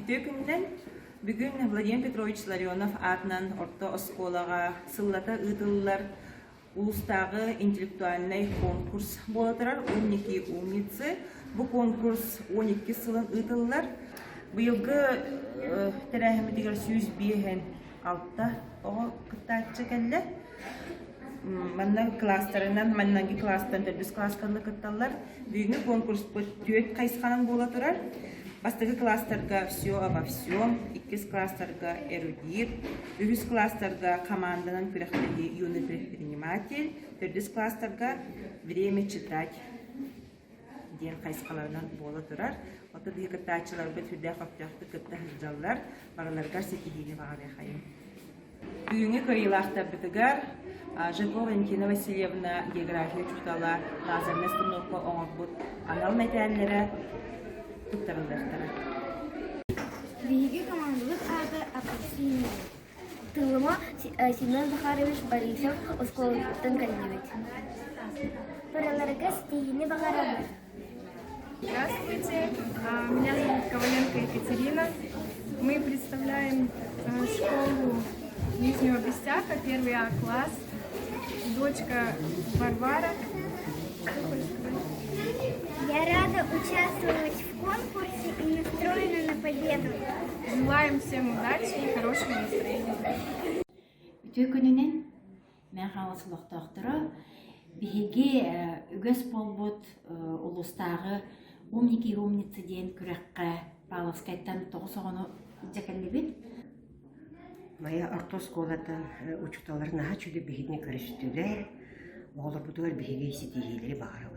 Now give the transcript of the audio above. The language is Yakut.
Үтүө күнүнэн! Бүгүн Владимир Петрович Ларионов аатынан орто оскуолаҕа сыллата ыытыллар улуустааҕы интеллектуальнай конкурс буола турар «Умники умницы». Бу конкурс 12 сылын ыытыллар. Быйылгы тэрээһиммитигэр 156 оҕо кыттааччы кэллэ. Манна кылаастарынан, маннаги кылаастан төрдүс кылааска кытталлар. Бүгүҥҥү конкурспут түөрт хайысханан буола турар. Бастакы кылаастарга «Все обо всем», иккис кылаастарга «Эрудит», үһүс кылаастарга хамаанданан күрэхтэһии «Юный предприниматель», төрдүс кылаастарга «Время читать» диэн хайысхаларынан буола турар. Оттон биһиги кыттааччыларбыт сүрдээх көхтөөхтүк кытта сылдьаллар. Барыларыгар ситиһиини баҕарыахайын. Бүгүҥҥү кыайыылаахтарбытыгар Жиркова Валентина Васильевна география учуутала лазернай станокка оҥорбут анал мэтээллэрэ туттарыллыахтара. Биһиги командабыт аата Апельсин. Тылыма Семен Захарович Борисов оскуолатыттан кэллибит. Барыларыгар ситиһиини баҕарабыт. Здравствуйте, меня зовут Коваленко Екатерина. Мы представляем школу Нижнего Бестяка, первый А класс. Дочка Варвара. Я рада участвовать в конкурсе и настроена на победу. Желаем всем удачи и хорошего настроения. Үтүө күнүнэн Мэҥэ Хаҥалас олохтоохторо биһиги үгэс буолбут улуустааҕы «Умники и умницы» диэн күрэххэ Павловскайтан 9 оҕону илдьэ кэллибит. Майа орто оскуолатын учууталлара наһаа үчүгэй биһигини көрүстүлэр. Оҕолорбутугар биһиги ситиһиилэри баҕарабыт.